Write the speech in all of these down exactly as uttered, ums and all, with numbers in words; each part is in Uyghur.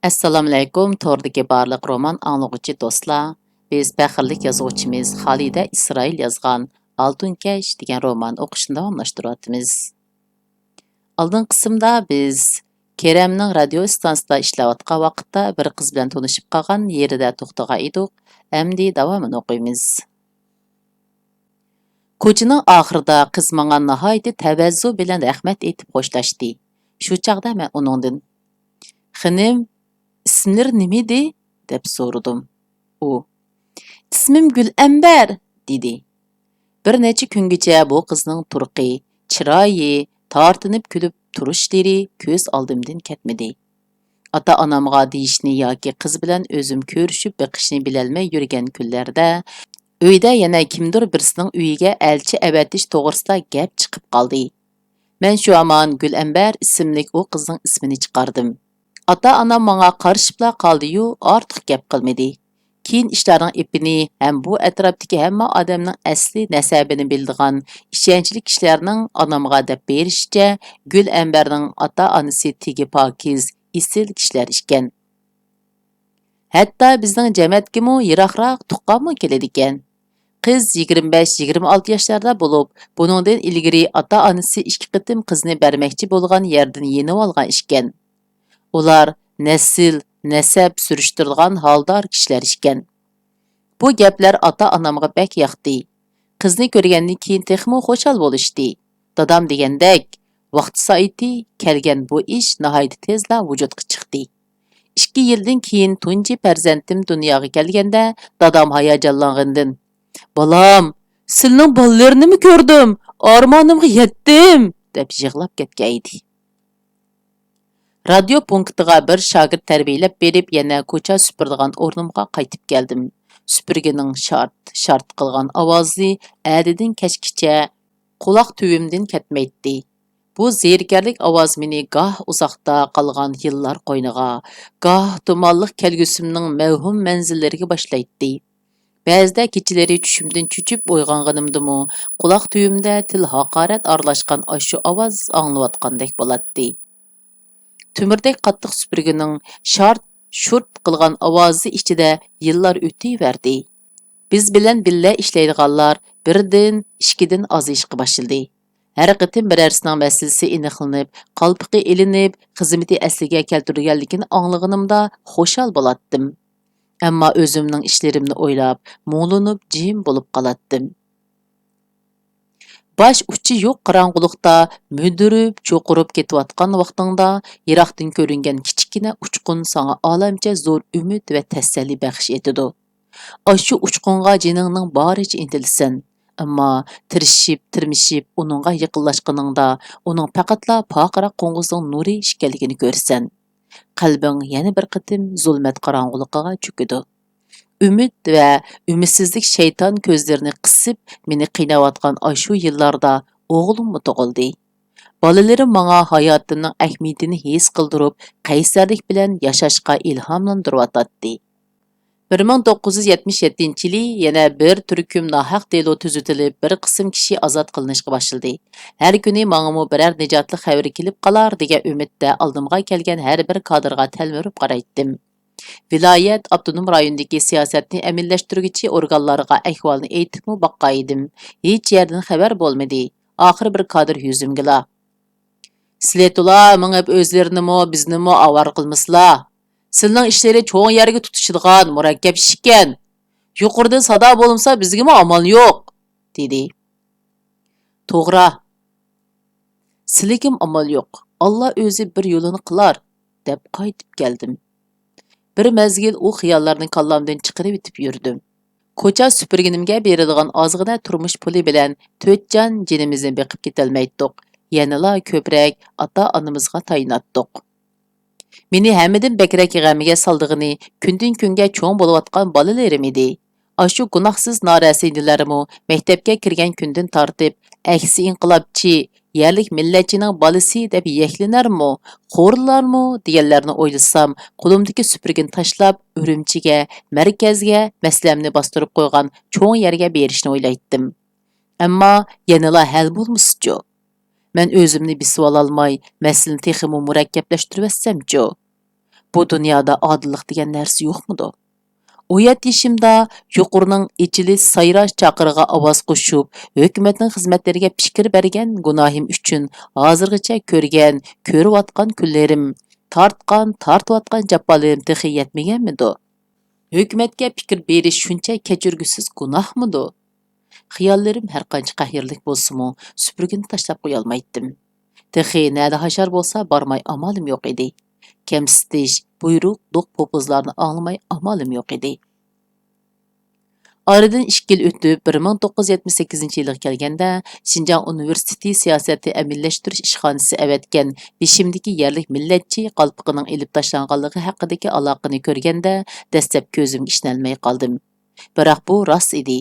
ئەسسالامۇئەلەيكۇم، توردىكى بارلىق رومان ئاڭلىغۇچى دوستلار. بىز پەخىرلىك يازغۇچىمىز خالىدە ئىسرائىل يازغان ئالتۇن كەش دېگەن روماننى ئوقۇشنى داۋاملاشتۇرۇۋاتىمىز. ئالدىنقى قىسىمدا بىز كېرەمنىڭ رادىيو ئىستانسىسىدا ئىشلەۋاتقان ۋاقىتتا بىر قىز بىلەن تونۇشۇپ قالغان يېرىدە توختىغان ئىدۇق. ئەمدى داۋامىنى ئوقۇيمىز. كوچىنىڭ ئاخىرىدا قىز ماڭا ناھايىتى تەۋەززۇ بىلەن رەھمەت ئېيتىپ خوشلاشتى. شۇ چاغدا مەن ئۇنىڭدىن، «خېنىم، ئىسىملىرى نېمىدى؟» دەپ سورىدىم. ئۇ، «ئىسمىم گۈلئەمبەر» دېدى. بىر نەچچە كۈنگىچە بۇ قىزنىڭ تۇرقى، چىرايى، تارتىنىپ كۈلۈپ تۇرۇشلىرى كۆز ئالدىمدىن كەتمىدى. ئاتا-ئانامغا دېيىشنى ياكى قىز بىلەن ئۆزۈم كۆرۈشۈپ بېقىشنى بىلەلمەي يۈرگەن كۈنلەردە، ئۆيدە يەنە كىمدۇر بىرسىنىڭ ئۆيىگە ئەلچى ئەۋەتىش توغرىسىدا گەپ چىقىپ قالدى. مەن شۇ ھامان گۈلئەمبەر ئىسىملىك ئۇ قىزنىڭ ئىسمىنى چىقاردىم. ئاتا-ئانام ماڭا قارىشىپلا قالدى-يۇ، ئارتۇق گەپ قىلمىدى. كېيىن ئىشلارنىڭ ئېپىنى ھەم بۇ ئەتراپتىكى ھەممە ئادەمنىڭ ئەسلى نەسەبىنى بىلىدىغان ئىشەنچلىك كىشىلەرنىڭ ئانامغا دەپ بېرىشىچە، گۈلئەمبەرنىڭ ئاتا-ئانىسى تېگى پاكىز، ئېسىل كىشىلەر ئىكەن. ھەتتا بىزنىڭ جەمەتكىمۇ يىراقراق تۇغقانمۇ كېلىدىكەن. قىز يىگىرمە بەش، يىگىرمە ئالتە ياشلاردا بولۇپ، بۇنىڭدىن ئىلگىرى ئاتا-ئانىسى ئىككى قېتىم قىزنى بەرمەكچى بولغان يەردىن يېنىۋالغان ئىكەن. ئۇلار نەسىل، نەسەب سۈرۈشتۈرىدىغان ھالدار كىشىلەر ئىكەن. بۇ گەپلەر ئاتا-ئانامغا بەك ياقتى. قىزنى كۆرگەندىن كېيىن تېخىمۇ خۇشال بولۇشتى. دادام دېگەندەك، ۋاقتى سائىتى كەلگەن بۇ ئىش ناھايىتى تېزلا ۋۇجۇدقا چىقتى. ئىككى يىلدىن كېيىن تۇنجى پەرزەنتىم دۇنياغا كەلگەندە، دادام ھاياجانلانغىنىدىن، «بالام، سىلىنىڭ بالىلىرىنىمۇ كۆردۈم، ئارمانىمغا يەتتىم!» دەپ يىغلاپ كەتكەن ئىدى. رادىيو پونكىتىغا بىر شاگىرت تەربىيەلەپ بېرىپ، يەنە كوچا سۈپۈرىدىغان ئورنۇمغا قايتىپ كەلدىم. سۈپۈرگىنىڭ شارت، شارت قىلغان ئاۋازى ئەتىدىن كەچكىچە قۇلاق تۈۋىمدىن كەتمەيتتى. بۇ زېرىكەرلىك ئاۋاز مېنى گاھ ئۇزاقتا قالغان يىللار قوينىغا، گاھ تۇمانلىق كەلگۈسىمنىڭ مەۋھۇم مەنزىللىرىگە باشلايتتى. بەزىدە كېچىلىرى چۈشۈمدىن چۆچۈپ ئويغانغىنىمدىمۇ، قۇلاق تۈۋىمدە تىل ھاقارەت ئارىلاشقان ئاشۇ ئاۋاز ئاڭلىنىۋاتقاندەك بولاتتى. تۆمۈردەك قاتتىق سۈپۈرگىنىڭ شارت، شۇرت قىلغان ئاۋازى ئىچىدە يىللار ئۆتۈۋەردى. بىز بىلەن بىللە ئىشلەيدىغانلار بىردىن، ئىككىدىن ئازىيىشقا باشلىدى. ھەر قېتىم بىرەرسىنىڭ مەسىلىسى ئېنىقلىنىپ، قالپىقى ئېلىنىپ، خىزمىتى ئەسلىگە كەلتۈرۈلگەنلىكىنى ئاڭلىغىنىمدا خۇشال بولاتتىم. ئەمما ئۆزۈمنىڭ ئىشلىرىمنى ئويلاپ، مۇڭلىنىپ جىم بولۇپ قالاتتىم. باش ئۇچى يوق قاراڭغۇلۇقتا مۈدۈرۈپ، چوقۇرۇپ كېتىۋاتقان ۋاقتىڭدا، يىراقتىن كۆرۈنگەن كىچىككىنە ئۇچقۇن ساڭا ئالەمچە زور ئۈمىد ۋە تەسەللى بەخش ئېتىدۇ. ئاشۇ ئۇچقۇنغا جېنىڭنىڭ بارىچە ئىنتىلىسەن. ئەمما تىرىشىپ، تىرمىشىپ ئۇنىڭغا يېقىنلاشقىنىڭدا، ئۇنىڭ پەقەتلا پارقىراق قوڭغۇزنىڭ نۇرى ئىكەنلىكىنى كۆرىسەن. قەلبىڭ يەنە بىر قېتىم زۇلمەت قاراڭغۇلۇقىغا چۆكىدۇ. ئۈمىد ۋە ئۈمىدسىزلىك شەيتان كۆزلىرىنى قىسىپ، مېنى قىيناۋاتقان ئاشۇ يىللاردا ئوغلۇممۇ تۇغۇلدى. بالىلىرىم ماڭا ھاياتىمنىڭ ئەھمىيىتىنى ھېس قىلدۇرۇپ، قەيسەرلىك بىلەن ياشاشقا ئىلھاملاندۇرۇۋاتاتتى. بىر مىڭ توققۇز يۈز يەتمىش يەتتىنچى يىلى يەنە بىر تۈركۈم ناھەق دېلو تۈزىتىلىپ، بىر قىسىم كىشى ئازاد قىلىنىشقا باشلىدى. ھەر كۈنى ماڭىمۇ بىرەر نىجاتلىق خەۋىرى كېلىپ قالار دېگەن ئۈمىدتە ئالدىمغا كەلگەن ھەر بىر كادىرغا تەلمۈرۈپ قارايتتىم. ۋىلايەت، ئاپتونوم رايوندىكى سىياسەتنى ئەمەلىيلەشتۈرگۈچى ئورگانلارغا ئەھۋالنى ئېيتىپمۇ باققان ئىدىم. ھېچ يەردىن خەۋەر بولمىدى. ئاخىرى بىر كادىر يۈزۈمگىلا، «سىلى تولا مېڭىپ ئۆزلىرىنىمۇ، بىزنىمۇ ئاۋارە قىلمىسىلا. سىلىنىڭ ئىشلىرى چوڭ يەرگە تۇتىشىدىغان مۇرەككەپ ئىش ئىكەن. يۇقىرىدىن سادا بولمىسا، بىزگىمۇ ئامال يوق» دېدى. توغرا. سىلىگىمۇ ئامال يوق. ئاللا ئۆزى بىر يولىنى قىلار، دەپ قايتىپ كەلدىم. بىر مەزگىل ئۇ خىياللارنى كاللامدىن چىقىرىۋېتىپ يۈردۈم. كوچا سۈپۈرگىنىمگە بېرىدىغان ئازغىنە تۇرمۇش پۇلى بىلەن تۆت جان جېنىمىزنى بېقىپ كېتەلمەيتتۇق. يەنىلا كۆپرەك ئاتا-ئانىمىزغا تايىناتتۇق. مېنى ھەممىدىن بەكرەك غەمگە سالىدىغىنى كۈندىن-كۈنگە چوڭ بولۇۋاتقان بالىلىرىم ئىدى. ئاشۇ گۇناھسىز نارەسىدىلەرمۇ مەكتەپكە كىرگەن كۈندىن تارتىپ، ئەكسى ئىنقىلابچى، يەرلىك مىللەتچىنىڭ بالىسى دەپ يەكلىنەرمۇ، خورلىنارمۇ دېگەنلەرنى ئويلىسام، قولۇمدىكى سۈپۈرگىنى تاشلاپ، ئۈرۈمچىگە، مەركەزگە مەسىلەمنى باستۇرۇپ قويغان چوڭ يەرگە بېرىشنى ئويلايتتىم. ئەمما يەنىلا ھەل بولمىسىچۇ؟ مەن ئۆزۈمنى بېسىۋالالماي، مەسىلىنى تېخىمۇ مۇرەككەپلەشتۈرۈۋەتسەمچۇ؟ بۇ دۇنيادا ئادىللىق دېگەن نەرسە يوقمىدۇ؟ ئون يەتتە يېشىمدا يۇقىرىنىڭ ئېچىلىش سايراش چاقىرىغا ئاۋاز قوشۇپ، ھۆكۈمەتنىڭ خىزمەتلىرىگە پىكىر بەرگەن گۇناھىم ئۈچۈن ھازىرغىچە كۆرگەن، كۆرۈۋاتقان كۈنلىرىم، تارتقان، تارتىۋاتقان جاپالىرىم تېخى يەتمىگەنمىدۇ؟ ھۆكۈمەتكە پىكىر بېرىش شۇنچە كەچۈرگۈسىز گۇناھمىدۇ؟ خىياللىرىم ھەرقانچە قەھەرلىك بولسىمۇ، سۈپۈرگىنى تاشلاپ قويالمايتتىم. تېخى نەدە ھاشار بولسا بارماي ئامالىم يوق ئىدى. كەمسىتىش، بۇيرۇق، دوق-پوپۇزلارنى ئاڭلىماي ئامالىم يوق ئىدى. ئارىدىن ئىككى يىل ئۆتۈپ، بىر مىڭ توققۇز يۈز يەتمىش سەككىزىنچى يىلغا كەلگەندە، شىنجاڭ ئۇنىۋېرسىتېتى سىياسەتنى ئەمەلىيلەشتۈرۈش ئىشخانىسى ئەۋەتكەن بېشىمدىكى يەرلىك مىللەتچى قالپىقىنىڭ ئېلىپ تاشلانغانلىقى ھەققىدىكى ئالاقىنى كۆرگەندە، دەسلەپ كۆزۈمگە ئىشىنەلمەي قالدىم. بىراق بۇ راست ئىدى.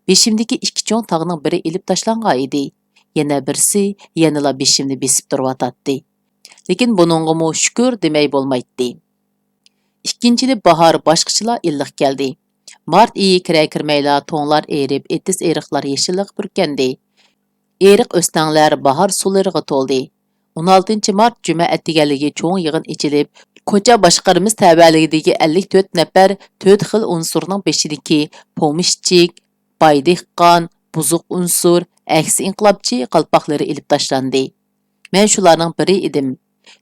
بېشىمدىكى ئىككى چوڭ تاغنىڭ بىرى ئېلىپ تاشلانغان ئىدى. يەنە بىرسى يەنىلا بېشىمنى بېسىپ تۇرۇۋاتاتتى. لېكىن بۇنىڭغىمۇ شۈكۈر دېمەي بولمايتتى. ئىككىنچى يىلى باھار باشقىچىلا ئىللىق كەلدى. مارت ئېيى كىرەر-كىرمەيلا توڭلار ئېرىپ، ئېتىز-ئېرىقلار يېشىللىققا پۈركەندى. ئېرىق ئۆستەڭلەر باھار سۇلىرىغا تولدى. ئون ئالتىنچى مارت جۈمە ئەتىگەنلىكى چوڭ يىغىن ئېچىلىپ، كوچا باشقارمىسى تەۋەلىكىدىكى ئەللىك تۆت نەپەر تۆت خىل ئۇنسۇرنىڭ بېشىدىكى پومېشچىك، باي دېھقان، بۇزۇق ئۇنسۇر، ئەكسى ئىنقىلابچى قالپاقلىرى ئېلىپ تاشلاندى. مەن شۇلارنىڭ بىرى ئىدىم.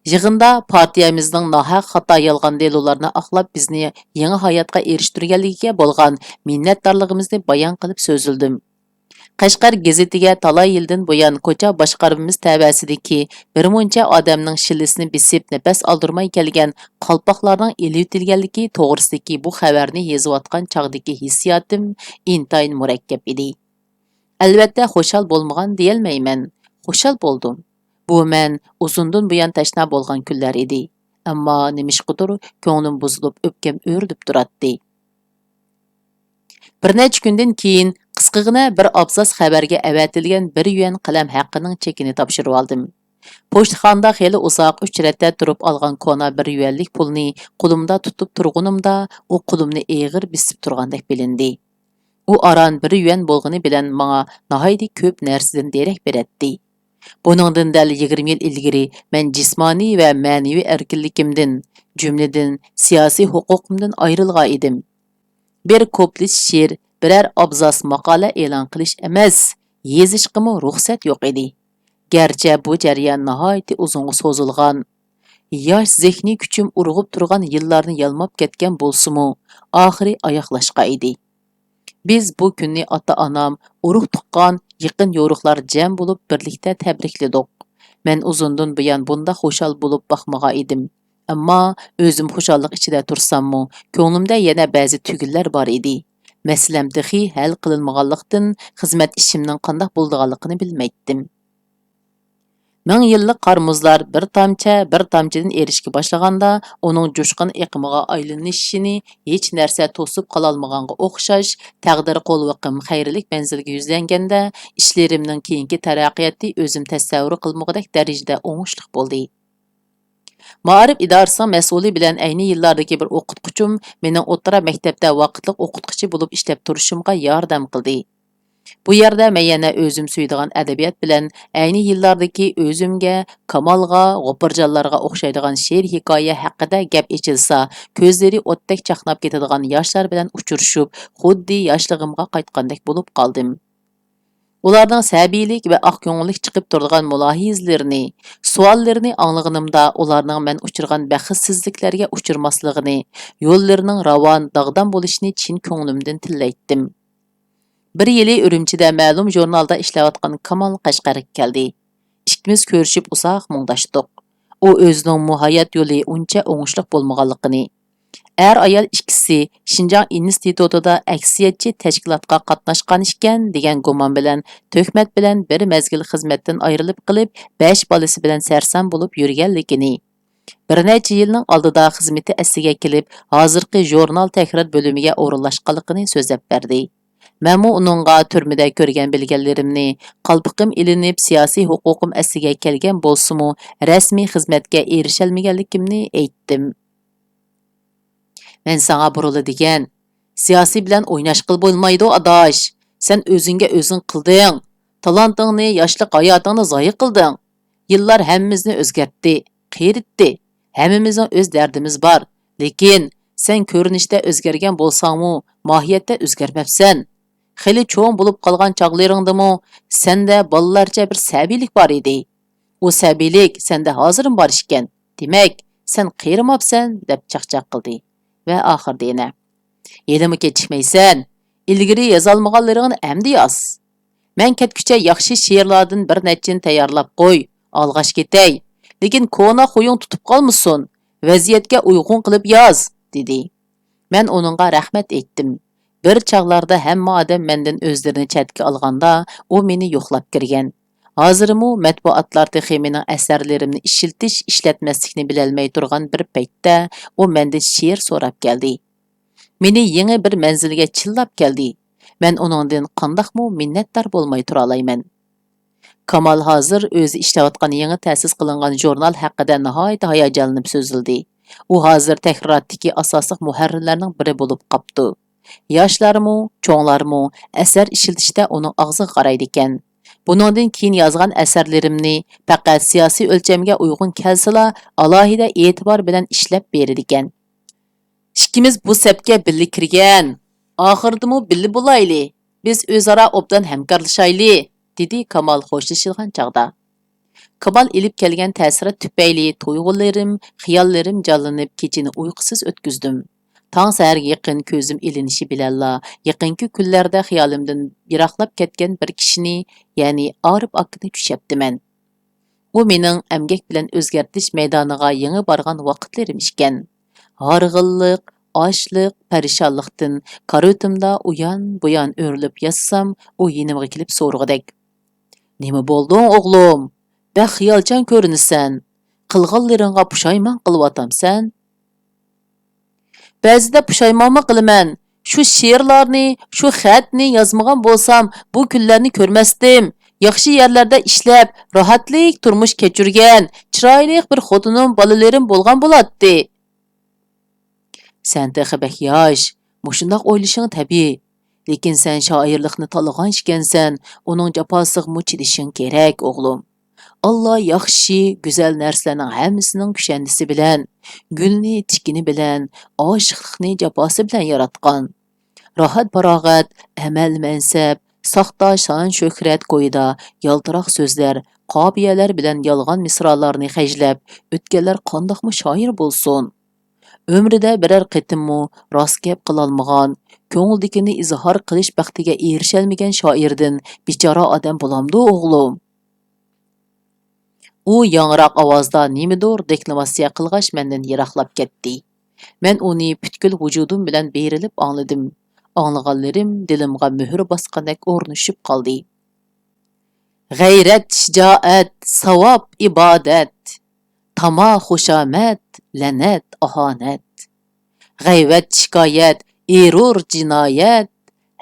يىغىندا پارتىيەمىزنىڭ ناھەق خاتا يالغان دېلولارنى ئاقلاپ، بىزنى يېڭى ھاياتقا ئېرىشتۈرگەنلىكىگە بولغان مىننەتدارلىقىمىزنى بايان قىلىپ سۆزلىدىم. قەشقەر گېزىتىگە تالاي يىلدىن بۇيان كوچا باشقارمىمىز تەۋەسىدىكى بىر مۇنچە ئادەمنىڭ شىللىسىنى بېسىپ نەپەس ئالدۇرماي كەلگەن قالپاقلارنىڭ ئېلىۋېتىلگەنلىكى توغرىسىدىكى بۇ خەۋەرنى يېزىۋاتقان چاغدىكى ھېسسىياتىم ئىنتايىن مۇرەككەپ ئىدى. ئەلۋەتتە، خۇشال بولمىغان دېيەلمەيمەن. خۇشال بولدۇم. بۇ مەن ئۇزۇندىن بۇيان تەشنا بولغان كۈنلەر ئىدى. ئەمما نېمىشقىدۇر كۆڭلۈم بۇزۇلۇپ، ئۆپكەم ئۆرۈلۈپ تۇراتتى. بىر نەچچە كۈندىن كېيىن قىسقىغىنە بىر ئابزاس خەۋەرگە ئەۋەتىلگەن بىر يۈەن قەلەم ھەققىنىڭ چېكىنى تاپشۇرۇۋالدىم. پوچتىخانىدا خېلى ئۇزاق ئۈچ رەتتە تۇرۇپ ئالغان كونا بىر يۈەنلىك پۇلنى قولۇمدا تۇتۇپ تۇرغىنىمدا، ئۇ قولۇمنى ئېغىر بېسىپ تۇرغاندەك بىلىندى. ئۇ ئاران بىر يۈەن بولغىنى بىلەن ماڭا ناھايىتى كۆپ نەرسىدىن دېرەك بېرەتتى. بۇنىڭدىن دەل يىگىرمە يىل ئىلگىرى مەن جىسمانىي ۋە مەنىۋى ئەركىنلىكىمدىن، جۈملىدىن سىياسىي ھوقۇقۇمدىن ئايرىلغان ئىدىم. بىر كۇپلېت شېئىر، بىرەر ئابزاس ماقالە ئېلان قىلىش ئەمەس، يېزىشقىمۇ رۇخسەت يوق ئىدى. گەرچە بۇ جەريان ناھايىتى ئۇزۇنغا سوزۇلغان، ياش زېھنىي كۈچۈم ئۇرغۇپ تۇرغان يىللارنى يالماپ كەتكەن بولسىمۇ، ئاخىرى ئاياغلاشقان ئىدى. بىز بۇ كۈننى ئاتا-ئانام، ئۇرۇق-تۇغقان، يېقىن-يورۇقلار جەم بولۇپ بىرلىكتە تەبرىكلىدۇق. مەن ئۇزۇندىن بۇيان بۇنداق خۇشال بولۇپ باقمىغان ئىدىم. ئەمما ئۆزۈم خۇشاللىق ئىچىدە تۇرساممۇ، كۆڭلۈمدە يەنە بەزى تۈگۈنلەر بار ئىدى. مەسىلەم تېخى ھەل قىلىنمىغانلىقتىن، خىزمەت ئىشىمنىڭ قانداق بولىدىغانلىقىنى بىلمەيتتىم. مىڭ يىللىق قار-مۇزلار بىر تامچە، بىر تامچىدىن ئېرىشكە باشلىغاندا، ئۇنىڭ جۇشقۇن ئېقىمىغا ئايلىنىشىنى ھېچ نەرسە توسۇپ قالالمىغانغا ئوخشاش، تەقدىر قولۋىقىم خەيرلىك مەنزىلگە يۈزلەنگەندە، ئىشلىرىمنىڭ كېيىنكى تەرەققىياتى ئۆزۈم تەسەۋۋۇر قىلمىغۇدەك دەرىجىدە ئوڭۇشلۇق بولدى. مائارىپ ئىدارىسىنىڭ مەسئۇلى بىلەن ئەينى يىللاردىكى بىر ئوقۇتقۇچۇم مېنىڭ ئوتتۇرا مەكتەپتە ۋاقىتلىق ئوقۇتقۇچى بولۇپ ئىشلەپ تۇرۇشۇمغا ياردەم قىلدى. بۇ يەردە مەن يەنە ئۆزۈم سۆيىدىغان ئەدەبىيات بىلەن ئەينى يىللاردىكى ئۆزۈمگە، كامالغا، غوپۇرجانلارغا ئوخشايدىغان شېئىر-ھېكايە ھەققىدە گەپ ئېچىلسا، كۆزلىرى ئوتتەك چاقناپ كېتىدىغان ياشلار بىلەن ئۇچرىشىپ، خۇددى ياشلىقىمغا قايتقاندەك بولۇپ قالدىم. ئۇلارنىڭ سەبىيلىك ۋە ئاق كۆڭۈللۈك چىقىپ تۇرىدىغان مۇلاھىزىلىرىنى، سوئاللىرىنى ئاڭلىغىنىمدا، ئۇلارنىڭ مەن ئۇچرىغان بەختسىزلىكلەرگە ئۇچرىماسلىقىنى، يوللىرىنىڭ راۋان، داغدام بولۇشىنى چىن كۆڭلۈمدىن تىلەيتتىم. بىر يىلى ئۈرۈمچىدە مەلۇم ژۇرنالدا ئىشلەۋاتقان كامال قەشقەرگە كەلدى. ئىككىمىز كۆرۈشۈپ ئۇزاق مۇڭداشتۇق. ئۇ ئۆزىنىڭمۇ ھايات يولى ئۇنچە ئوڭۇشلۇق بولمىغانلىقىنى، ئەر-ئايال ئىككىسى شىنجاڭ ئىنستىتۇتىدا ئەكسىيەتچى تەشكىلاتقا قاتناشقان ئىكەن، دېگەن گۇمان بىلەن تۆھمەت بىلەن بىر مەزگىل خىزمەتتىن ئايرىلىپ قېلىپ، بەش بالىسى بىلەن سەرسان بولۇپ يۈرگەنلىكىنى، بىر نەچچە يىلنىڭ ئالدىدا خىزمىتى ئەسلىگە كېلىپ، ھازىرقى ژۇرنال تەھرىر بۆلۈمىگە ئورۇنلاشقانلىقىنى سۆزلەپ بەردى. مەنمۇ ئۇنىڭغا تۈرمىدە كۆرگەن بىلگەنلىرىمنى، قالپىقىم ئېلىنىپ، سىياسىي ھوقۇقۇم ئەسلىگە كەلگەن بولسىمۇ، رەسمىي خىزمەتكە ئېرىشەلمىگەنلىكىمنى ئېيتتىم. مەن ساڭا بۇرۇنلا دېگەن، سىياسىي بىلەن ئويناشقىلى بولمايدۇ، ئاداش. سەن ئۆزۈڭگە ئۆزۈڭ قىلدىڭ. تالانتىڭنى، ياشلىق ھاياتىڭنى زايە قىلدىڭ. يىللار ھەممىمىزنى ئۆزگەرتتى، قېرىتتى. ھەممىمىزنىڭ ئۆز دەردىمىز بار. لېكىن سەن كۆرۈنۈشتە ئۆزگەرگەن بولساڭمۇ، ماھىيەتتە ئۆزگەرمەپسەن. خېلى چوڭ بولۇپ قالغان چاغلىرىڭدىمۇ سەندە بالىلارچە بىر سەبىيلىك بار ئىدى. ئۇ سەبىيلىك سەندە ھازىرمۇ بار ئىكەن. دېمەك، سەن قېرىماپسەن، دەپ چاقچاق قىلدى. ۋە ئاخىرىدا يەنە، ھېلىمۇ كېچىكمەيسەن. ئىلگىرى يازالمىغانلىرىڭنى ئەمدى ياز. مەن كەتكۈچە ياخشى شېئىرلاردىن بىر نەچچىنى تەييارلاپ قوي، ئالغاچ كېتەي. لېكىن كونا خۇيۇڭ تۇتۇپ قالمىسۇن، ۋەزىيەتكە ئۇيغۇن قىلىپ ياز، دېدى. مەن ئۇنىڭغا رەھمەت ئېيتتىم. بىر چاغلاردا ھەممە ئادەم مەندىن ئۆزلىرىنى چەتكە ئالغاندا، ئۇ مېنى يوقلاپ كىرگەن. ھازىرمۇ مەتبۇئاتلار تېخى مېنىڭ ئەسەرلىرىمنى ئىشلىتىش، ئىشلەتمەسلىكنى بىلەلمەي تۇرغان بىر پەيتتە، ئۇ مەندىن شېئىر سوراپ كەلدى. مېنى يېڭى بىر مەنزىلگە چىللاپ كەلدى. مەن ئۇنىڭدىن قانداقمۇ مىننەتدار بولماي تۇرالايمەن. كامال ھازىر ئۆزى ئىشلەۋاتقان يېڭى تەسىس قىلىنغان ژۇرنال ھەققىدە ناھايىتى ھاياجانلىنىپ سۆزلىدى. ئۇ ھازىر تەھرىراتتىكى ئاساسلىق مۇھەررىرلەرنىڭ بىرى بولۇپ قاپتۇ. ياشلارمۇ، چوڭلارمۇ ئەسەر ئىشلىتىشتە ئۇنىڭ ئاغزىغا قارايدىكەن. بۇنىڭدىن كېيىن يازغان ئەسەرلىرىمنى پەقەت سىياسىي ئۆلچەمگە ئۇيغۇن كەلسىلا، ئالاھىدە ئېتىبار بىلەن ئىشلەپ بېرىدىكەن. ئىككىمىز بۇ سەپكە بىللە كىرگەن، ئاخىرىدىمۇ بىللە بولايلى. بىز ئۆزئارا ئوبدان ھەمكارلىشايلى، دېدى كامال خوشلىشىدىغان چاغدا. كامال ئېلىپ كەلگەن تەسىرات تۈپەيلى تۇيغۇلىرىم، خىياللىرىم جانلىنىپ، كېچىنى ئۇيقۇسىز ئۆتكۈزدۈم. تاڭ سەھەرگە يېقىن كۆزۈم ئىلىنىشى بىلەنلا، يېقىنقى كۈنلەردە خىيالىمدىن يىراقلاپ كەتكەن بىر كىشىنى، يەنى ئارىپ ئاكىنى چۈشەپتىمەن. ئۇ مېنىڭ ئەمگەك بىلەن ئۆزگەرتىش مەيدانىغا يېڭى بارغان ۋاقىتلىرىم ئىكەن. ھارغىنلىق، ئاچلىق، پەرىشانلىقتىن كارىۋىتىمدا ئۇيان-بۇيان ئۆرۈلۈپ ياتسام، ئۇ يېنىمغا كېلىپ سورىغۇدەك: «نېمە بولدۇڭ، ئوغلۇم؟ بەك خىيالچان كۆرۈنىسەن. قىلغانلىرىڭغا پۇشايمان قىلىۋاتامسەن؟» بەزىدە پۇشايمانمۇ قىلىمەن. شۇ شېئىرلارنى، شۇ خەتنى يازمىغان بولسام، بۇ كۈنلەرنى كۆرمەستىم. ياخشى يەرلەردە ئىشلەپ، راھەتلىك تۇرمۇش كەچۈرگەن، چىرايلىق بىر خوتۇنۇم، بالىلىرىم بولغان بولاتتى. سەن تېخى بەك ياش، مۇشۇنداق ئويلىشىڭ تەبىئىي. لېكىن سەن شائىرلىقنى تاللىغان ئىكەنسەن، ئۇنىڭ جاپاسىغىمۇ چىدىشىڭ كېرەك، ئوغلۇم. ئاللا ياخشى، گۈزەل نەرسىلەرنىڭ ھەممىسىنىڭ كۈشەندىسى بىلەن، گۈلنى تىكىنى بىلەن، ئاشىقلىقنى جاپاسى بىلەن ياراتقان. راھەت-پاراغەت، ئەمەل-مەنسەپ، ساختا شان-شۆھرەت كويىدا يالتىراق سۆزلەر، قاپىيەلەر بىلەن يالغان مىسرالارنى خەجلەپ ئۆتكەنلەر قانداقمۇ شائىر بولسۇن؟ ئۆمرىدە بىرەر قېتىممۇ راست گەپ قىلالمىغان، كۆڭلىدىكىنى ئىزھار قىلىش بەختىگە ئېرىشەلمىگەن شائىردىن بىچارە ئادەم بولامدۇ، ئوغلۇم؟ ئۇ ياڭراق ئاۋازدا نېمىدۇر دېكلاماتسىيە قىلغاچ، مەندىن يىراقلاپ كەتتى. مەن ئۇنى پۈتكۈل ۋۇجۇدۇم بىلەن بېرىلىپ ئاڭلىدىم. ئاڭلىغانلىرىم دىلىمغا مۆھۈر باسقاندەك ئورنىشىپ قالدى. غەيرەت، شىجائەت، ساۋاب، ئىبادەت، تاما، خۇشامەت، لەنەت، ئاھانەت. غەيۋەت، شىكايەت، ئېرۇر، جىنايەت،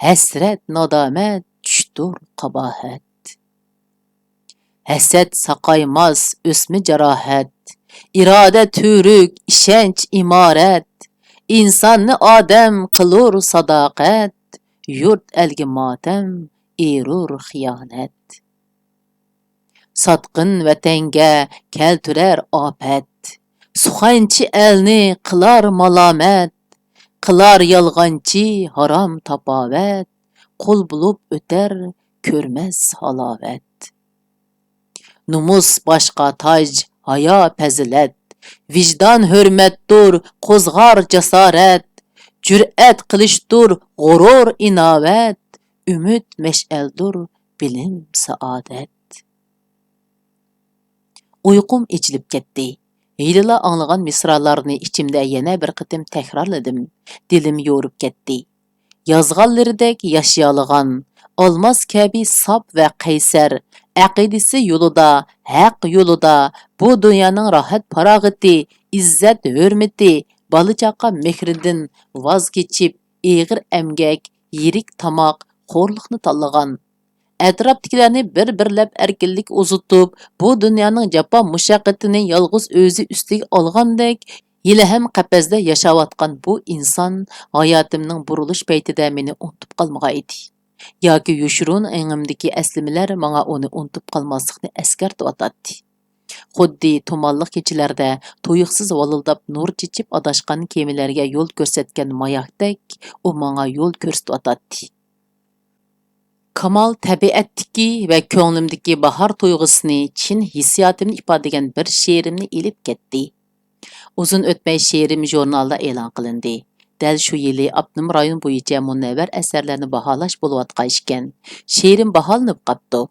ھەسرەت، نادامەت، چۈشتۇر، قاباھەت. ھەسەت ساقايماس، ئۆسمە جاراھەت. ئىرادە تۈۋرۈك، ئىشەنچ ئىمارەت. ئىنساننى ئادەم قىلۇر ساداقەت. يۇرت ئەلگە ماتەم، ئېرۇر خىيانەت. ساتقىن ۋەتەنگە كەلتۈرەر ئاپەت. سۇخەنچى ئەلنى قىلار مالامەت. قىلار يالغانچى ھارام تاپاۋەت. قۇل بولۇپ ئۆتەر كۆرمەس ھالاۋەت. نومۇس باشقا تاج، ھايا پەزىلەت. ۋىجدان ھۆرمەتتۇر، قوزغار جاسارەت. جۈرئەت قىلىشتۇر، غۇرۇر ئىناۋەت. ئۈمىد مەشئەلدۇر، بىلىم سائادەت. ئۇيقۇم ئېچىلىپ كەتتى. ھېلىلا ئاڭلىغان مىسرالارنى ئىچىمدە يەنە بىر قېتىم تەكرارلىدىم. دىلىم يورۇپ كەتتى. يازغانلىرىدەك ياشىيالىغان، ئالماس كەبى ساپ ۋە قەيسەر، ئەقىدىسى يولىدا، ھەق يولىدا، بۇ دۇنيانىڭ راھەت-پاراغىتى، ئىززەت-ھۆرمىتى، بالا-چاقا مېھرىدىن ۋاز كېچىپ، ئېغىر ئەمگەك، يىرىك تاماق، خورلۇقنى تاللىغان. ئەتراپتىكىلەرنى بىر-بىرلەپ ئەركىنلىك ئۇزىتىپ، بۇ دۇنيانىڭ جاپا-مۇشەققىتىنى يالغۇز ئۆزى ئۈستىگە ئالغاندەك، ھېلىھەم قەپەستە ياشاۋاتقان بۇ ئىنسان ھاياتىمنىڭ بۇرۇلۇش پەيتىدە مېنى ئۇنتۇپ قالمىغان ئىدى. ياكى يوشۇرۇن ئېڭىمدىكى ئەسلىمىلەر ماڭا ئۇنى ئۇنتۇپ قالماسلىقنى ئەسكەرتىۋاتاتتى. خۇددى تۇمانلىق كېچىلەردە تۇيۇقسىز ۋالىلداپ نۇر چېچىپ ئاداشقان كېمىلەرگە يول كۆرسەتكەن ماياكتەك، ئۇ ماڭا يول كۆرسىتىۋاتاتتى. كامال تەبىئەتتىكى ۋە كۆڭلۈمدىكى باھار تۇيغۇسىنى، چىن ھېسسىياتىمنى ئىپادىلىگەن بىر شېئىرىمنى ئېلىپ كەتتى. ئۇزۇن ئۆتمەي شېئىرىم ژۇرنالدا ئېلان قىلىندى. دەل شۇ يىلى ئاپتونوم رايون بويىچە مۇنەۋۋەر ئەسەرلەرنى باھالاش بولۇۋاتقان ئىكەن. شېئىرىم باھالىنىپ قاپتۇ.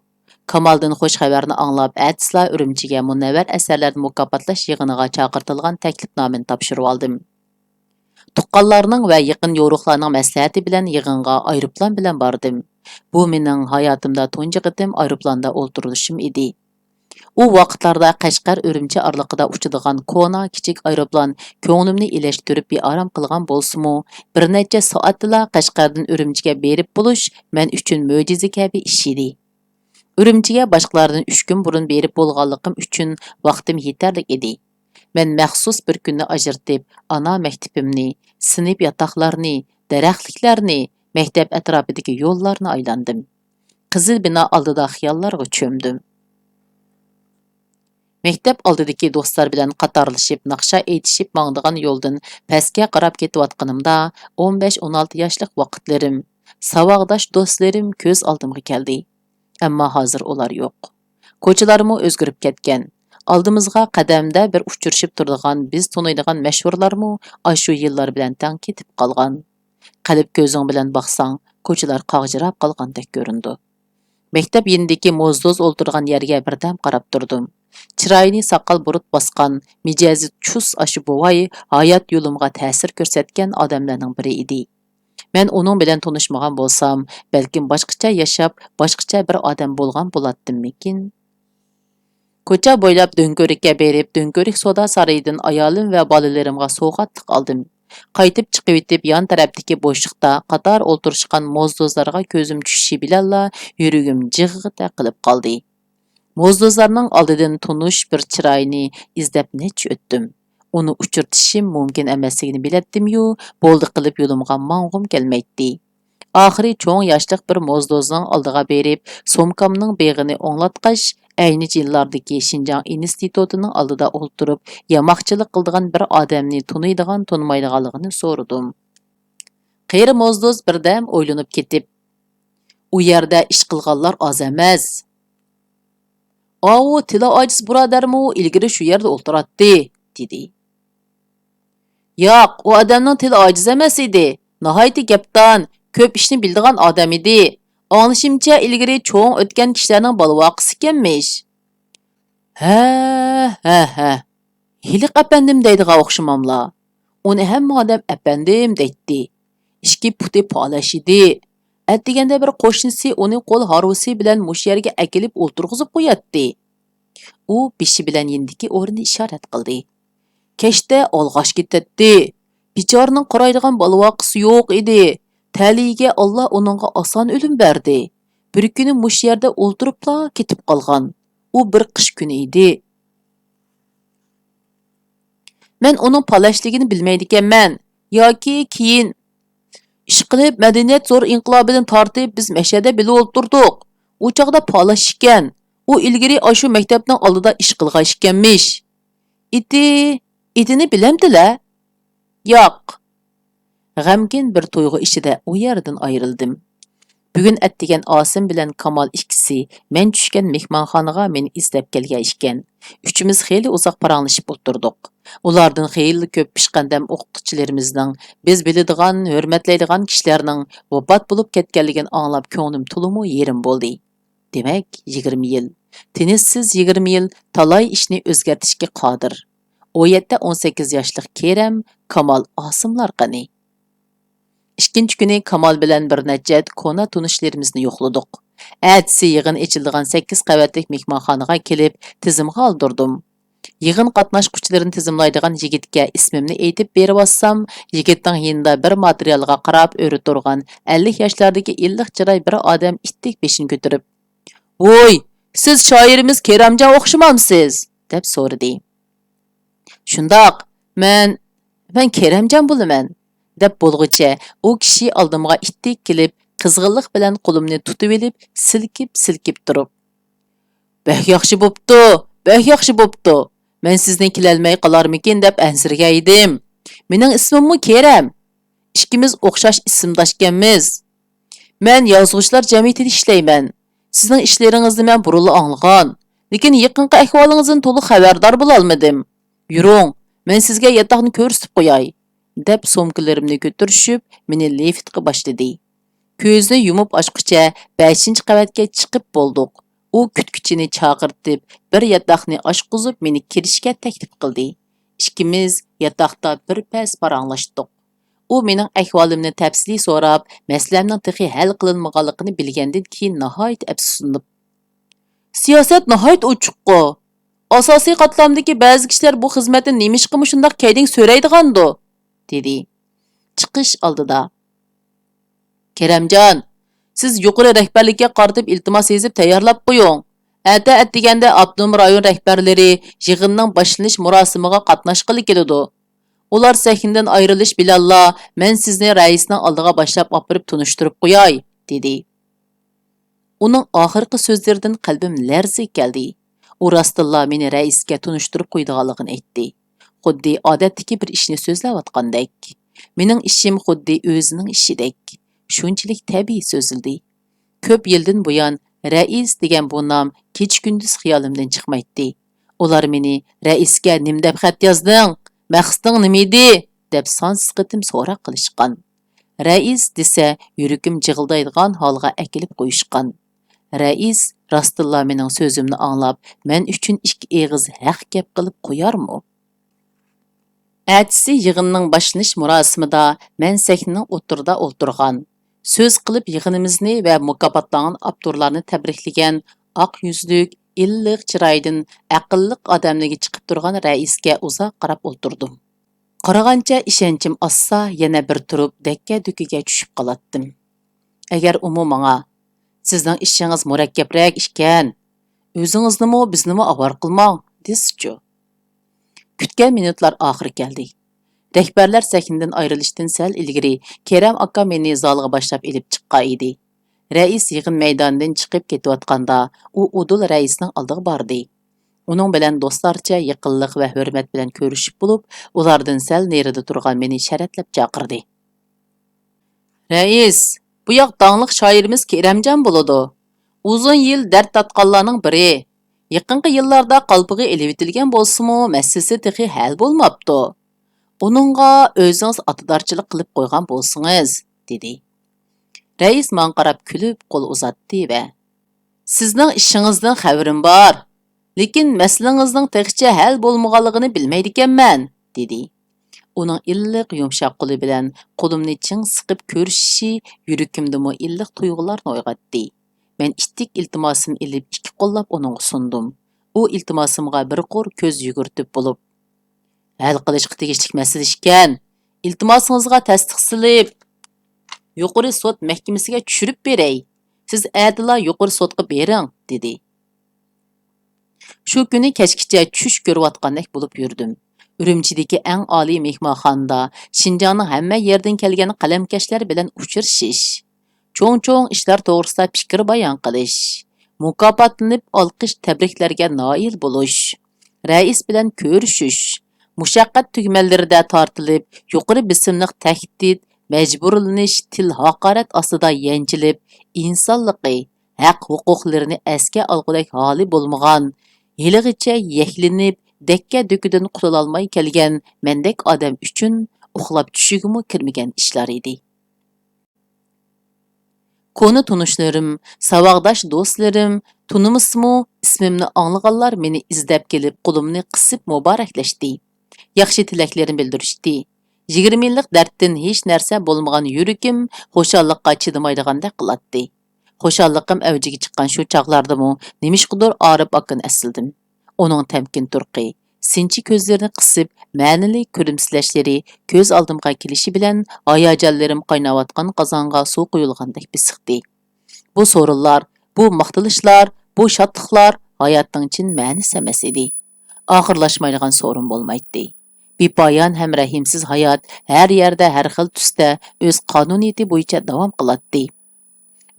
كامالدىن خۇش خەۋەرنى ئاڭلاپ، ئەتىسىلا ئۈرۈمچىگە مۇنەۋۋەر ئەسەرلەرنى مۇكاپاتلاش يىغىنىغا چاقىرتىلغان تەكلىپنامىنى تاپشۇرۇۋالدىم. تۇغقانلارنىڭ ۋە يېقىن يورۇقلارنىڭ مەسلىھەتى بىلەن يىغىنغا ئايروپىلان بىلەن باردىم. بۇ مېنىڭ ھاياتىمدا تۇنجى قېتىم ئايروپىلاندا ئولتۇرۇشۇم ئىدى. ئۇ ۋاقىتلاردا قەشقەر ئۈرۈمچى ئارىلىقىدا ئۇچىدىغان كونا كىچىك ئايروپىلان كۆڭلۈمنى ئېلەشتۈرۈپ بىئارام قىلغان بولسىمۇ، بىر نەچچە سائەتتىلا قەشقەردىن ئۈرۈمچىگە بېرىپ بولۇش مەن ئۈچۈن مۆجىزە كەبى ئىش ئىدى. ئۈرۈمچىگە باشقىلاردىن ئۈچ كۈن بۇرۇن بېرىپ بولغانلىقىم ئۈچۈن ۋاقتىم يېتەرلىك ئىدى. مەن مەخسۇس بىر كۈننى ئاجرىتىپ، ئانا مەكتىپىمنى، سىنىپ ياتاقلارنى، دەرەخلىكلەرنى، مەكتەپ ئەتراپىدىكى يوللارنى ئايلاندىم. قىزىل بىنا ئالدىدا خىياللارغا چۆمدۈم. مەكتەپ ئالدىدىكى دوستلار بىلەن قاتارلىشىپ ناخشا ئېيتىشىپ ماڭىدىغان يولدىن پەسكە قاراپ كېتىۋاتقىنىمدا، ئون بەش، ئون ئالتە ياشلىق ۋاقىتلىرىم، ساۋاقداش دوستلىرىم كۆز ئالدىمغا كەلدى. ئەمما ھازىر ئۇلار يوق. كوچىلارمۇ ئۆزگىرىپ كەتكەن. ئالدىمىزغا قەدەمدە بىر ئۇچرىشىپ تۇرىدىغان، بىز تونۇيدىغان مەشھۇرلارمۇ ئاشۇ يىللار بىلەن تەڭ كېتىپ قالغان. قەلب كۆزۈڭ بىلەن باقساڭ، كوچىلار قاغجىراپ قالغاندەك كۆرۈنىدۇ. مەكتەپ يېنىدىكى موزدوز ئولتۇرغان يەرگە بىردەم قاراپ تۇردۇم. چىرايىنى ساقال بۇرۇت باسقان، مىجەزى چۇس ئاشۇ بوۋاي ھايات يولۇمغا تەسىر كۆرسەتكەن ئادەملەرنىڭ بىرى ئىدى. مەن ئۇنىڭ بىلەن تونۇشمىغان بولسام، بەلكىم باشقىچە ياشاپ، باشقىچە بىر ئادەم بولغان بولاتتىممىكىن؟ كوچا بويلاپ دۆڭكۆۋرۈككە بېرىپ، دۆڭكۆۋرۈك سودا سارىيىدىن ئايالىم ۋە بالىلىرىمغا سوۋغاتلىق ئالدىم. قايتىپ چىقىۋېتىپ، يان تەرەپتىكى بوشلۇقتا قاتار ئولتۇرۇشقان موزدوزلارغا كۆزۈم چۈشۈشى بىلەنلا يۈرىكىم جىغغىدە قىلىپ قالدى. موزدوزلارنىڭ ئالدىدىن تونۇش بىر چىراينى ئىزدەپ نەچچە ئۆتتۈم. ئۇنى ئۇچرىتىشىم مۇمكىن ئەمەسلىكىنى بىلەتتىميۇ، بولدى قىلىپ يولۇمغا ماڭغۇم كەلمەيتتى. ئاخىرى چوڭ ياشلىق بىر موزدوزنىڭ ئالدىغا بېرىپ، سومكامنىڭ بېغىنى ئوڭلاتقاچ، ئەينى يىللاردىكى شىنجاڭ ئىنستىتۇتىنىڭ ئالدىدا ئولتۇرۇپ، ياماقچىلىق قىلىدىغان بىر ئادەمنى تونۇيدىغان-تونۇمايدىغانلىقىنى سورىدىم. قېرى موزدوز بىردەم ئويلىنىپ كېتىپ، ئۇ يەردە ئىش قىلغانلار ئاز ئەمەس. ئاۋۇ تىلى ئاجىز بۇرادەرمۇ ئىلگىرى شۇ يەردە ئولتۇراتتى، دېدى. ياق، ئۇ ئادەمنىڭ تىلى ئاجىز ئەمەس ئىدى. ناھايىتى گەپدان، كۆپ ئىشنى بىلىدىغان ئادەم ئىدى. ئاڭلىشىمچە، ئىلگىرى چوڭ ئۆتكەن كىشىلەرنىڭ بالىۋاقىسى ئىكەنمىش. ھە، ھە، ھە. ھېلىقى ئەپەندىم دەيدىغان ئوخشىماملا. ئۇنى ھەممە ئادەم ئەپەندىم دەيتتى. ئىككى پۇتى پالەچ ئىدى. ئەتىگەندە بىر قوشنىسى ئۇنى قول ھارۋىسى بىلەن مۇشۇ يەرگە ئەكېلىپ ئولتۇرغۇزۇپ قوياتتى. ئۇ بېشى بىلەن يېنىدىكى ئورۇننى ئىشارەت قىلدى. كەچتە ئالغاچ كېتەتتى. بىچارىنىڭ قارايدىغان بالىۋاقىسى يوق ئىدى. تەلىيىگە ئاللا ئۇنىڭغا ئاسان ئۆلۈم بەردى. بىر كۈنى مۇشۇ يەردە ئولتۇرۇپلا كېتىپ قالغان. ئۇ بىر قىش كۈنى ئىدى. مەن ئۇنىڭ پالەچلىكىنى بىلمەيدىكەنمەن. ياكى كېيىن ئىشقىلىپ، مەدەنىيەت زور ئىنقىلابىدىن تارتىپ بىز مەشەدە بىللە ئولتۇردۇق. ئۇ چاغدا پالەچ ئىكەن. ئۇ ئىلگىرى ئاشۇ مەكتەپنىڭ ئالدىدا ئىش قىلغان ئىكەنمىش. ئېتى، ئېتىنى بىلەمدىلە؟ ياق. غەمكىن بىر تۇيغۇ ئىچىدە ئۇ يەردىن ئايرىلدىم. بۈگۈن ئەتىگەن ئاسىم بىلەن كامال ئىككىسى مەن چۈشكەن مېھمانخانىغا مېنى ئىزدەپ كەلگەن ئىكەن. ئۈچىمىز خېلى ئۇزاق پاراڭلىشىپ ئولتۇردۇق. ئۇلاردىن خېلىلا كۆپ پېشقەدەم ئوقۇتقۇچىلىرىمىزنىڭ، بىز بىلىدىغان، ھۆرمەتلەيدىغان كىشىلەرنىڭ ۋاپات بولۇپ كەتكەنلىكىنى ئاڭلاپ كۆڭلۈم تولىمۇ يېرىم بولدى. دېمەك، يىگىرمە يىل. تىنچسىز يىگىرمە يىل تالاي ئىشنى ئۆزگەرتىشكە قادىر. ئۇ يەتتە، ئون سەككىز ياشلىق كېرەم، كامال، ئاسىملار قېنى؟ ئىككىنچى كۈنى كامال بىلەن بىر نەچچە كونا تونۇشلىرىمىزنى يوقلىدۇق. ئەتىسى يىغىن ئېچىلىدىغان سەككىز قەۋەتلىك مېھمانخانىغا كېلىپ، تىزىمغا ئالدۇردۇم. يىغىن قاتناشقۇچىلىرىنى تىزىملايدىغان يىگىتكە ئىسمىمنى ئېيتىپ بېرىۋاتسام، يىگىتنىڭ يېنىدا بىر ماتېرىيالغا قاراپ ئۆرە تۇرغان ئەللىك ياشلاردىكى ئىللىق چىراي بىر ئادەم ئىتتىك بېشىنى كۆتۈرۈپ، ۋوي، سىز شائىرىمىز كېرەمجان ئوخشىمامسىز؟ دەپ سورىدى. شۇنداق، مەن، مەن كېرەمجان بولىمەن، دەپ بولغۇچە ئۇ كىشى ئالدىمغا ئىتتىك كېلىپ، قىزغىنلىق بىلەن قولۇمنى تۇتۇۋېلىپ، سىلكىپ-سىلكىپ تۇرۇپ، بەك ياخشى بوپتۇ، بەك ياخشى بوپتۇ. مەن سىزنى كېلەلمەي قالارمىكىن دەپ ئەنسىرىگەن ئىدىم. مېنىڭ ئىسمىممۇ كېرەم. ئىككىمىز ئوخشاش ئىسىمداشكەنمىز. مەن يازغۇچىلار جەمئىيىتىدە ئىشلەيمەن. سىزنىڭ ئىشلىرىڭىزنى مەن بۇرۇنلا ئاڭلىغان. لېكىن يېقىنقى ئەھۋالىڭىزدىن تولۇق خەۋەردار بولالمىدىم. يۈرۈڭ، مەن سىزگە ياتاقنى كۆرسىتىپ قوياي، دەپ سومكىلىرىمنى كۆتۈرۈشۈپ، مېنى لىفتقا باشلىدى. كۆزنى يۇمۇپ ئاچقۇچە بەشىنچى قەۋەتكە چىقىپ بولدۇق. ئۇ كۈتكۈچىنى چاقىرتىپ، بىر ياتاقنى ئاچقۇزۇپ، مېنى كىرىشكە تەكلىپ قىلدى. ئىككىمىز ياتاقتا بىر پەس پاراڭلاشتۇق. ئۇ مېنىڭ ئەھۋالىمنى تەپسىلىي سوراپ، مەسىلەمنىڭ تېخى ھەل قىلىنمىغانلىقىنى بىلگەندىن كېيىن ناھايىتى ئەپسۇسلىنىپ، سىياسەت ناھايىتى ئوچۇققۇ. ئاساسىي قاتلامدىكى بەزى كىشىلەر بۇ خىزمەتنى نېمىشقا مۇشۇنداق كەينىگە سۆرەيدىغاندۇ؟ دېدى. چىقىش ئالدىدا، كېرەمجان، سىز يۇقىرى رەھبەرلىككە قارىتىپ ئىلتىماس يېزىپ تەييارلاپ قويۇڭ. ئەتە ئەتىگەندە ئاپتونوم رايون رەھبەرلىرى يىغىننىڭ باشلىنىش مۇراسىمىغا قاتناشقىلى كېلىدۇ. ئۇلار سەھنىدىن ئايرىلىش بىلەنلا مەن سىزنى رەئىسنىڭ ئالدىغا باشلاپ ئاپىرىپ تونۇشتۇرۇپ قوياي، دېدى. ئۇنىڭ ئاخىرقى سۆزلىرىدىن قەلبىم لەرزىگە كەلدى. ئۇ راستتىنلا مېنى رەئىسكە تونۇشتۇرۇپ قويىدىغانلىقىنى ئېيتتى. خۇددى ئادەتتىكى بىر ئىشنى سۆزلەۋاتقاندەك. مېنىڭ ئىشىم خۇددى ئۆزىنىڭ ئىشىدەك. شۇنچىلىك تەبىئىي سۆزلىدى. كۆپ يىلدىن بۇيان رەئىس دېگەن بۇ نام كېچە-كۈندۈز خىيالىمدىن چىقمايتتى. ئۇلار مېنى، رەئىسكە نېمە دەپ خەت يازدىڭ؟ مەقسىتىڭ نېمە ئىدى؟ دەپ سانسىز قېتىم سوراق قىلىشقان. رەئىس دېسە، يۈرىكىم جىغىلدايدىغان ھالغا ئەكېلىپ قويۇشقان. رەئىس راستتىنلا مېنىڭ سۆزۈمنى ئاڭلاپ، مەن ئۈچۈن ئىككى ئېغىز ھەق گەپ قىلىپ قويارمۇ؟ ئەتىسى يىغىننىڭ باشلىنىش مۇراسىمىدا مەن سەھنىنىڭ ئوتتۇرىدا ئولتۇرغان. سۆز قىلىپ يىغىنىمىزنى ۋە مۇكاپاتلانغان ئاپتورلارنى تەبرىكلىگەن ئاق يۈزلۈك، ئىللىق چىرايىدىن ئەقىللىق ئادەملىكى چىقىپ تۇرغان رەئىسكە ئۇزاق قاراپ ئولتۇردۇم. قارىغانچە ئىشەنچىم ئازسا، يەنە بىر تۇرۇپ دەككە-دۈككىگە چۈشۈپ قالاتتىم. ئەگەر ئۇمۇ ماڭا، سىزنىڭ ئىشىڭىز مۇرەككەپرەك ئىكەن، ئۆزىڭىزنىمۇ، بىزنىمۇ ئاۋارە قىلماڭ، دېسىچۇ؟ كۈتكەن مىنۇتلار ئاخىرى كەلدى. رەھبەرلەر سەھنىدىن ئايرىلىشتىن سەل ئىلگىرى كېرەم ئاكا مېنى زالغا باشلاپ ئېلىپ چىققان ئىدى. رەئىس يىغىن مەيدانىدىن چىقىپ كېتىۋاتقاندا، ئۇ ئۇدۇل رەئىسنىڭ ئالدىغا باردى. ئۇنىڭ بىلەن دوستلارچە يېقىنلىق ۋە ھۆرمەت بىلەن كۆرۈشۈپ بولۇپ، ئۇلاردىن سەل نېرىدا تۇرغان مېنى شەرەتلەپ چاقىردى. رەئىس، بۇ ياق داڭلىق شائىرىمىز كېرەمجان بولىدۇ. ئۇزۇن يىل دەرد تارتقانلارنىڭ بىرى. يېقىنقى يىللاردا قالپىغا ئېلىۋېتىلگەن بولسىمۇ، مەسىلىسى تېخى ھەل بولماپتۇ. ئۇنىڭغا ئۆزىڭىز ئاتىدارچىلىق قىلىپ قويغان بولسىڭىز، دېدى. رەئىس ماڭا قاراپ كۈلۈپ قول ئۇزاتتى ۋە، سىزنىڭ ئىشىڭىزدىن خەۋىرىم بار، لېكىن مەسىلىڭىزنىڭ تېخىچە ھەل بولمىغانلىقىنى بىلمەيدىكەنمەن، دېدى. ئۇنىڭ ئىللىق يۇمشاق قولى بىلەن قولۇمنى چىڭ سىقىپ كۆرۈشۈشى يۈرىكىمدىمۇ ئىللىق تۇيغۇلارنى ئويغاتتى. مەن ئىتتىك ئىلتىماسىمنى ئېلىپ ئىككى قوللاپ ئۇنىڭغا سۇندۇم. ئۇ ئىلتىماسىمغا بىر قۇر كۆز يۈگۈرتۈپ بولۇپ، ھەل قىلىشقا تېگىشلىك مەسىلە ئىكەن، ئىلتىماسىڭىزغا تەستىق سېلىپ، يۇقىرى سوت مەھكىمىسىگە چۈشۈرۈپ بېرەي. سىز ئەتىلا يۇقىرى سوتقا بېرىڭ، دېدى. شۇ كۈنى كەچكىچە چۈش كۆرۈۋاتقاندەك بولۇپ يۈردۈم. ئۈرۈمچىدىكى ئەڭ ئالىي مېھمانخانىدا شىنجاڭنىڭ ھەممە يېرىدىن كەلگەن قەلەمكەشلەر بىلەن ئۇچرىشىش، چوڭ-چوڭ ئىشلار توغرىسىدا پىكىر بايان قىلىش، مۇكاپاتلىنىپ ئالقىش تەبرىكلەرگە نائىل بولۇش، رەئىس بىلەن كۆرۈشۈش، مۇشەققەت تۈگمەنلىرىدە تارتىلىپ، يۇقىرى بېسىملىق تەھدىت، مەجبۇرلىنىش، تىل ھاقارەت ئاستىدا يەنچىلىپ، ئىنسانلىقى، ھەق-ھوقۇقلىرىنى ئەسكە ئالغۇدەك ھالى بولمىغان، ھېلىغىچە يەكلىنىپ، دەككە-دۈككىدىن قۇتۇلالماي كەلگەن مەندەك ئادەم ئۈچۈن ئۇخلاپ چۈشىگىمۇ كىرمىگەن ئىشلار ئىدى. كونا تونۇشلىرىم، ساۋاقداش دوستلىرىم، تونۇمىسىمۇ ئىسمىمنى ئاڭلىغانلار مېنى ئىزدەپ كېلىپ، قولۇمنى قىسىپ مۇبارەكلەشتى. ياخشى تىلەكلىرىنى بىلدۈرۈشتى. يىگىرمە يىللىق دەردتىن ھېچ نەرسە بولمىغان يۈرىكىم خۇشاللىققا چىدىمايدىغاندەك قىلاتتى. خۇشاللىقىم ئەۋجىگە چىققان شۇ چاغلاردىمۇ نېمىشقىدۇر ئارىپ ئاكىنى ئەسلىدىم. ئۇنىڭ تەمكىن تۇرقى، سىنچى كۆزلىرىنى قىسىپ، مەنىلىك كۈلۈمسىرەشلىرى كۆز ئالدىمغا كېلىشى بىلەن، ھاياجانلىرىم قايناۋاتقان قازانغا سۇ قۇيۇلغاندەك بېسىقتى. بۇ سورۇنلار، بۇ ماختىلىشلار، بۇ شادلىقلار ھاياتنىڭ چىن مەنىسى ئەمەس ئىدى. ئاخىرلاشمايدىغان سورۇن بولمايتتى. بىپايان ھەم رەھىمسىز ھايات ھەر يەردە، ھەر خىل تۈستە ئۆز قانۇنىيىتى بويىچە داۋام قىلاتتى.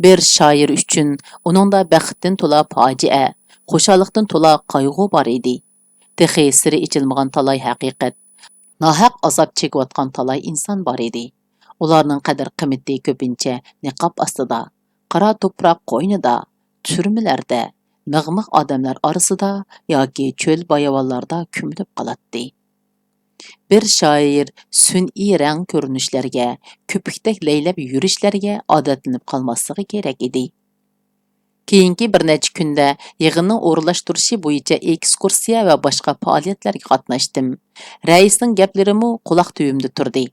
بىر شائىر ئۈچۈن ئۇنىڭدا بەختتىن تولا پاجىئە، خۇشاللىقتىن تولا قايغۇ بار ئىدى. تېخى سىرى ئېچىلمىغان تالاي ھەقىقەت، ناھەق ئازاب چېكىۋاتقان تالاي ئىنسان بار ئىدى. ئۇلارنىڭ قەدىر-قىممىتى كۆپىنچە نىقاب ئاستىدا، قارا توپراق قوينىدا، تۈرمىلەردە، مىغ-مىغ ئادەملەر ئارىسىدا ياكى چۆل-باياۋانلاردا كۆمۈلۈپ قالاتتى. بىر شائىر سۈنئىي رەڭ كۆرۈنۈشلەرگە، كۆپۈكتەك لەيلەپ يۈرۈشلەرگە ئادەتلىنىپ قالماسلىقى كېرەك ئىدى. كېيىنكى بىر نەچچە كۈندە يىغىننىڭ ئورۇنلاشتۇرۇشى بويىچە ئېكسكۇرسىيە ۋە باشقا پائالىيەتلەرگە قاتناشتىم. رەئىسنىڭ گەپلىرىمۇ قۇلاق تۈۋىمدە تۇردى.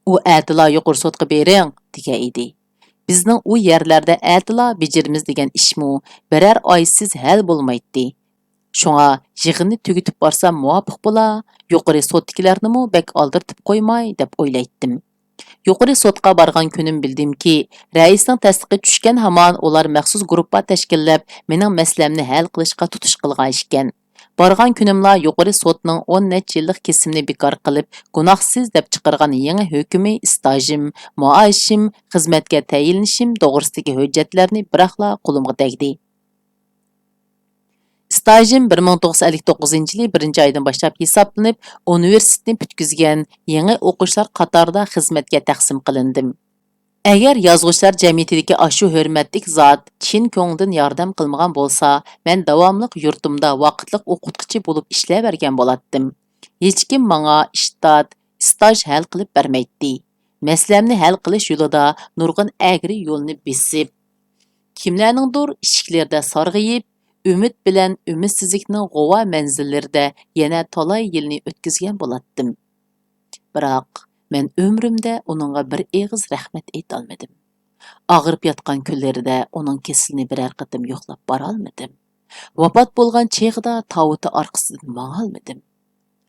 «ئۇ ئەتىلا يۇقىرى سوتقا بېرىڭ» دېگەن ئىدى. بىزنىڭ ئۇ يەرلەردە ئەتىلا بېجىرىمىز دېگەن ئىشمۇ بىرەر ئايسىز ھەل بولمايتتى. شۇڭا يىغىننى تۈگىتىپ بارسام مۇۋاپىق بولا، يۇقىرى سوتتىكىلەرنىمۇ بەك ئالدىرىتىپ قويماي دەپ ئويلايتتىم. يۇقىرى سوتقا بارغان كۈنۈم بىلدىمكى، رەئىسنىڭ تەستىقى چۈشكەن ھامان ئۇلار مەخسۇس گۇرۇپپا تەشكىللەپ، مېنىڭ مەسىلەمنى ھەل قىلىشقا تۇتۇش قىلغان ئىكەن. بارغان كۈنۈملا يۇقىرى سوتنىڭ ئون نەچچە يىللىق كېسىمنى بىكار قىلىپ، گۇناھسىز دەپ چىقارغان يېڭى ھۆكمى ئىستاژىم، مائاشىم، خىزمەتكە تەيىنلىنىشىم توغرىسىدىكى ھۆججەتلەرنى بىراقلا قولۇمغا تەگدى. ئىستاژىم بىر مىڭ توققۇز يۈز ئەللىك توققۇزىنچى يىلى بىرىنچى ئايدىن باشلاپ ھېسابلىنىپ، ئۇنىۋېرسىتېتنى پۈتكۈزگەن يېڭى ئوقۇغۇچىلار قاتارىدا خىزمەتكە تەقسىم قىلىندىم. ئەگەر يازغۇچىلار جەمئىيىتىدىكى ئاشۇ ھۆرمەتلىك زات چىن كۆڭلىدىن ياردەم قىلمىغان بولسا، مەن داۋاملىق يۇرتۇمدا ۋاقىتلىق ئوقۇتقۇچى بولۇپ ئىشلەۋەرگەن بولاتتىم. ھېچكىم ماڭا ئىشتات، ئىستاژ ھەل قىلىپ بەرمەيتتى. مەسىلەمنى ھەل قىلىش يولىدا نۇرغۇن ئەگرى يولنى بېسىپ، كىملەرنىڭدۇر ئىشىكلىرىدە سارغىيىپ، ئۈمىد بىلەن ئۈمىدسىزلىكنىڭ غۇۋا مەنزىللىرىدە يەنە تالاي يىلنى ئۆتكۈزگەن بولاتتىم. بىراق، مەن ئۆمرۈمدە ئۇنىڭغا بىر ئېغىز رەھمەت ئېيتالمىدىم. ئاغرىپ ياتقان كۈنلىرىدە ئۇنىڭ كېسىلىنى بىرەر قېتىم يوقلاپ بارالمىدىم. ۋاپات بولغان چېغىدا تاۋۇتى ئارقىسىدىن ماڭالمىدىم.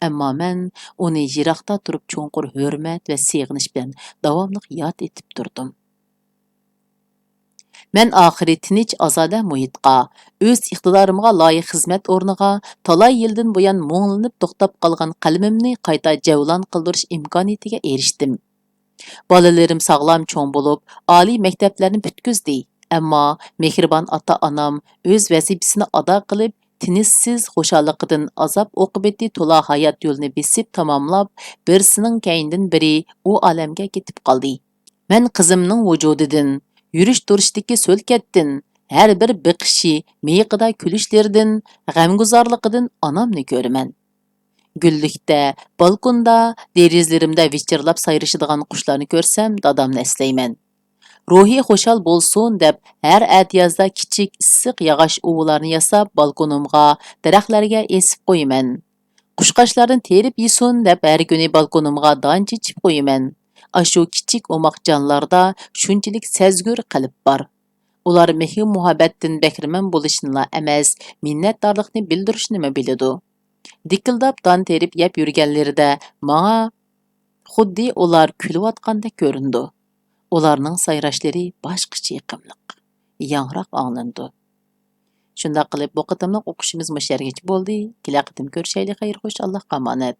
ئەمما مەن ئۇنى يىراقتا تۇرۇپ چوڭقۇر ھۆرمەت ۋە سېغىنىش بىلەن داۋاملىق ياد ئېتىپ تۇردۇم. مەن ئاخىرى تىنچ، ئازادە مۇھىتقا، ئۆز ئىقتىدارىمغا لايىق خىزمەت ئورنىغا، تالاي يىلدىن بۇيان مۇڭلىنىپ توختاپ قالغان قەلىمىمنى قايتا جەۋلان قىلدۇرۇش ئىمكانىيىتىگە ئېرىشتىم. بالىلىرىم ساغلام چوڭ بولۇپ، ئالىي مەكتەپلەرنى پۈتكۈزدى. ئەمما مېھرىبان ئاتا-ئانام ئۆز ۋەزىپىسىنى ئادا قىلىپ، تىنچسىز خۇشاللىقىدىن ئازاب ئوقۇبىتى تولا ھايات يولىنى بېسىپ تاماملاپ، بىرسىنىڭ كەينىدىن بىرى ئۇ ئالەمگە كېتىپ قالدى. مەن قىزىمنىڭ ۋۇجۇدىدىن، يۈرۈش-تۇرۇشىدىكى سۆلكەتتىن، ھەر بىر بېقىشى، مىيىقىدا كۈلۈشلىرىدىن، غەمگۇزارلىقىدىن ئانامنى كۆرىمەن. گۈللۈكتە، بالكوندا، دېرىزىلىرىمدە ۋىچىرلاپ سايرىشىدىغان قۇشلارنى كۆرسەم، دادامنى ئەسلەيمەن. روھى خۇشال بولسۇن دەپ، ھەر ئەتىيازدا كىچىك، ئىسسىق ياغاچ ئۇۋىلارنى ياساپ، بالكونۇمغا، دەرەخلەرگە ئېسىپ قويىمەن. قۇشقاچلاردىن تېرىپ يېسۇن دەپ، ھەر كۈنى بالكونۇمغا دان چېچىپ قويىمەن. ئاشۇ كىچىك ئوماق جانلاردا شۇنچىلىك سەزگۈر قەلب بار. ئۇلار مېھىر-مۇھەببەتتىن بەھرىمەن بولۇشنىلا ئەمەس، مىننەتدارلىقنى بىلدۈرۈشنىمۇ بىلىدۇ. دىكىلداپ دان تېرىپ يەپ يۈرگەنلىرىدە ماڭا خۇددى ئۇلار كۈلۈۋاتقاندەك كۆرۈنىدۇ. ئۇلارنىڭ سايراشلىرى باشقىچە يېقىملىق، ياڭراق ئاڭلىنىدۇ. شۇنداق قىلىپ، بۇ قېتىملىق ئوقۇشىمىز مۇشۇ يەرگىچە بولدى. كېلەر قېتىم كۆرۈشەيلى، خەير خوش، ئاللاھقا ئامانەت.